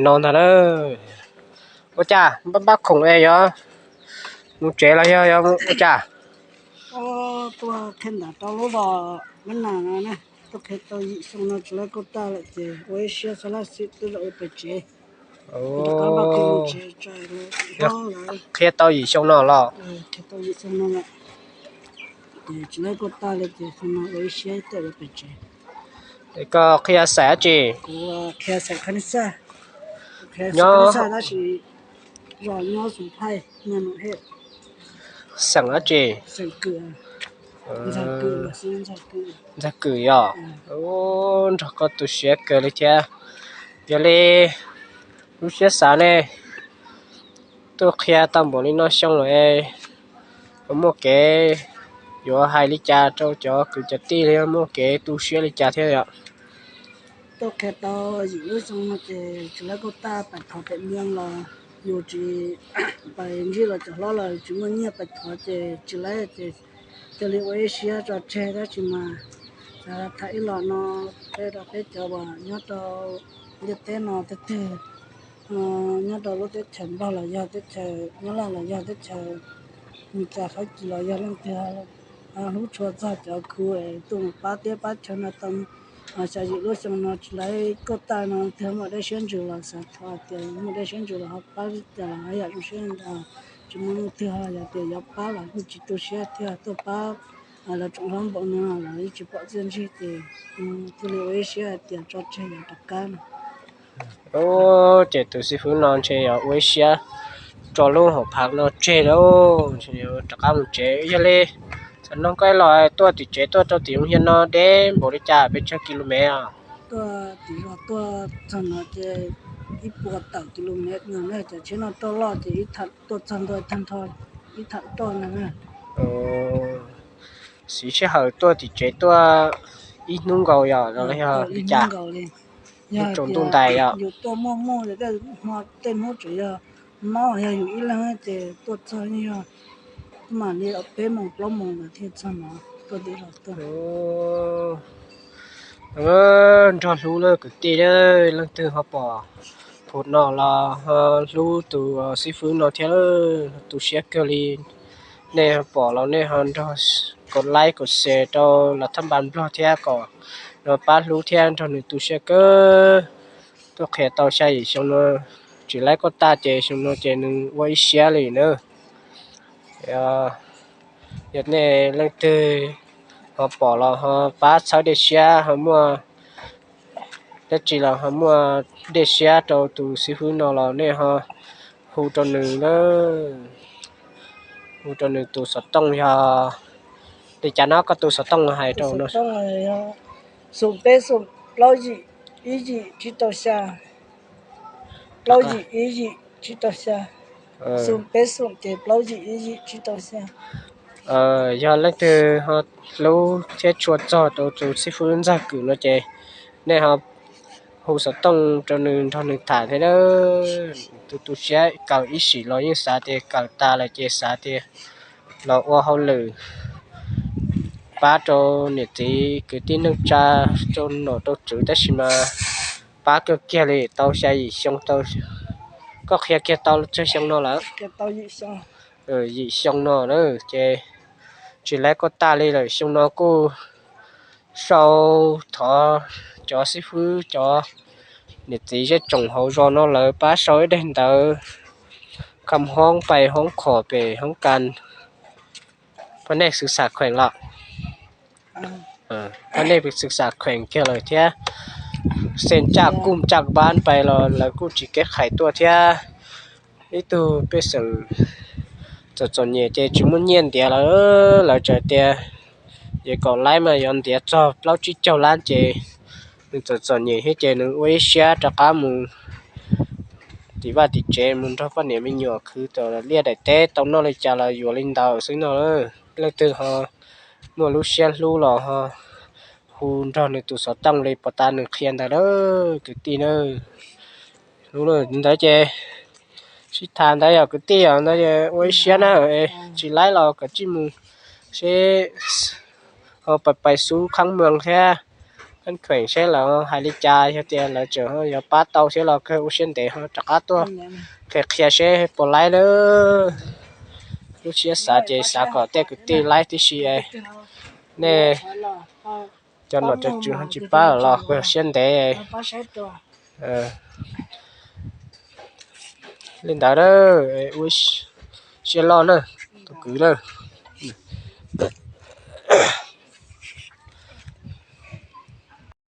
No ntag na. Ua cas npaj npaj khoom es yuav mus tsev los yog yuav ua cas? Tuaj qhia ntawm rau lub los mab nas no, tuaj qhia tau yim xyoo no tsis laib kauj taj lawm ces ua ib siab xav laj xwm twb los ua pem tsev. Qhia tau yim xyoo no los? Qhia tau yim xyoo no lawm. Ces tsis laib kauj taj li ces xyoo no ua ib siab tawm ua pem tsev. Koj qhia xeem dab tsi? Kuv qhia xeem Khab Nij Xaj. Qhia xeem Khab Nij Xaj tab sis zos nyob Xus Phaij, Naj Num Hej. Xeem dab tsi? Xeem Kws. Ntxawg Kws yog. Nrog koj tu siab kawg li thiab. Yog li lub siab xav ne, tuaj qhia tau npaum li no xyoo lawm, muaj kev yuav hais li cas rau cov kwv cov tij li, muaj kev tu siab li cas thiab yom? Tuaj qhia tau yim lub xyoo no ces tsis laib kauj taj, pais thov pem mloog los yus tsis, pais ntsib los cov hlob los tsis muaj nyiaj pais thov ces tsis laib ces cia li ua ib siab tso tseg tab sis mas xav tham ib los no, peb rau peb cov uas nyob rau ntiaj teb no tej twg, nyob rau lub teb chaws Nplog los yog teb chaws Nyab Laj los yog teb chaws Meskas, Fab Kis los yog leej twg hlub tshua txog cov khub es tuaj mus pab teb pab chaw no tau xya yim lub xyoo no tsis laib kauj taj no, leej twg muaj dab siab ntsws los xav thov tias muaj dab siab ntsws los ho pab li cas los haj yam zoo siab ntau. Tsis muaj leej twg ho yog tias yuav pab los yeej tsis tu siab thiab tuaj pab. Lawv tsoom hlob npaum no los yeej tsis pom txiaj ntsig ces thiaj li ua ib siab hais tias tso tseg yuav rov qab no. Ces tus xib fwb no ntshe yog ua ib siab tso lub hauv phav no tseg lauj, ntshe yuav rov qab mus tsev. Yog li txawm no koj los tuaj tim tsev tuaj rau tim Looj Hiab no deb npaum li cas, pes tsawg kis lus mev os? Tuaj tim zos tuaj txog no ces ib puas tawm kis lus mev no na, cov tsheb no roj loj ces ib tham tuaj txog ntua tag nrho ib tham roj ntag na. Siv sij hawm tuaj tim tsev tuaj ib hnub nkaus yom los yog li cas? Ib hnub nkaus li. Yog tsaus ntuj ntais yom? Yus tuaj muaj muaj tej hnub tseem yog mob, yog yus ib leeg ces tuaj txog yeej yog mam li peb moos plaub moos ntawd thiaj txog no. Tuaj tim zos tuaj. Nrog hlub lawm kwv tij, leej twg ho pom phum no los ho hlub tus xib fwb no thiab, tu siab kawg li. Nej ho pom los nej ho nrog kom like kom share rau los thab npas nplog thiab kom nws pab hlub thiab nrog nws tu siab kawg. Tuaj qhia tau xya yim xyoo no tsis laib kauj taj ces xyoo no ces nws ua ib siab li na. Yog nej leej twg ho pom los ho pab txhawb dej siab, ho muaj dab tsi los ho muaj dej siab rau tus xib fwb no los nej ho hu rau nws na. Hu rau nws tus xov tooj yog li cas no, koj tus xov tooj hais rau no. Xoom peb xoom plaub yim ib yim tsib rau xya. Plaub yim ib yim tsib rau xya. Xoom peb xoom ces plaub yim ib yim tsib rau xya. Yog leej twg ho hlub thiab tshua txog rau tus xib fwb Ntxawg Kws no ces nej ho hu xov tooj rau nws nrog nws tham thiab. Tus tu siab kawm ib sim los yeej xav tias kawm tas lawm ces xav tias los ua hauj lwm pab rau niam txiv kwv tij neej tsa, rau nom rau tswv tab sis mas pab kawg kiag li tau xya yim xyoo tau. Koj qhia kiag tau tsawg xyoo no lawm? Yim xyoo no na, ces tsis laib kauj taj li lawm. Xyoo no kuj sau thov cov xib fwb cov niam txiv zej tsoom hauv zos no lawv pab sau ib daim ntawv kham hoob pais hoob khom pem hoob kas, pab nej xwv xam kheem los, pab nej xwv xam kheem kiag lawm thiab. Xeem caj kuj caj npab pais los lawv kuj tsis keb qhais tuaj thiab. Ib tug pej xeem txom txom nyem ces tsis muaj nyiaj ntiav lawm, lawv txawm tias ces kaum lab mas yuav ntiav txog plaub tsib caug lab ces nws txom txom nyem thiab ces nws ua ib siab rov qab mus tim vaj tim tsev mus nrog poj niam me nyuam khwv tau liaj daim teb tau noj li cas los yuav li ntawd xwb no. Leej twg ho muaj lub siab hlub los ho hu nrog nws tus xov tooj li puag ta nws qhia ntawd lawm kwv tij na. Hnub ntawd ces sib tham ntawd yog kwv tij yog ntawd ua ib siab na, tsis laib los kav tsij mus seb ho pais pais xub khaab moos thiab. Kheem seb lawv hais li cas, yog tias lawv tseem yuav pab tau thiab los kawg ua siab ntev ho rov qab tuaj qhia qhia seb puas laib lawm. Lub siab xav ces xav kom tej kwv tij laib tib si, nej cov nom cov tswv ho tsis pab los kawg siab ntev. Li ntawd, ua siab loj na, tus kwv na.